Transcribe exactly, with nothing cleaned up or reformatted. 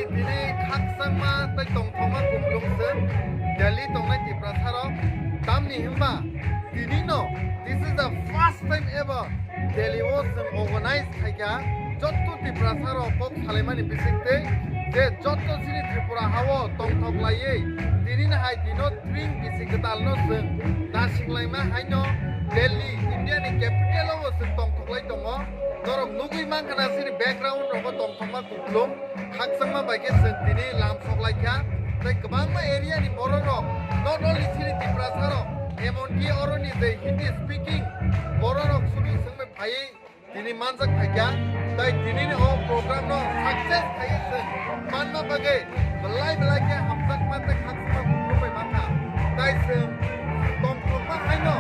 Tini khakchangma tei tongthokma kuplung se Delhi tongnai Tiprasa rok. Tamni hwnba tini no, this is the first time ever Delhi o chwng organize khaikha. Jotto Tiprasa rok kok salaimani bisingtwi je jotto chini Tripura hao tongthok laiwi tini ni hai dino tring bisi kwtal no chwng nasinglai ma haino Delhi, India ni capital o bo chwng tongthok lai tongo. Norok nugwi mankha na chini background rogo tongthokma kuplung. Khakchangma bai khe chwng tini lam sok lai kha. Tei kwbangma area ni borok rok, not only chini Tiprasa rok, emonki oro ni je Hindi speaking borok rok sunu chwng bai phaiwi tini manjak phai kha. Tei tini ni o program no success khaiwi chwng manma bagwi belai belai khe hamjakma tei khakchangma kuplung bai mankha. Tei chwng tongthokma haino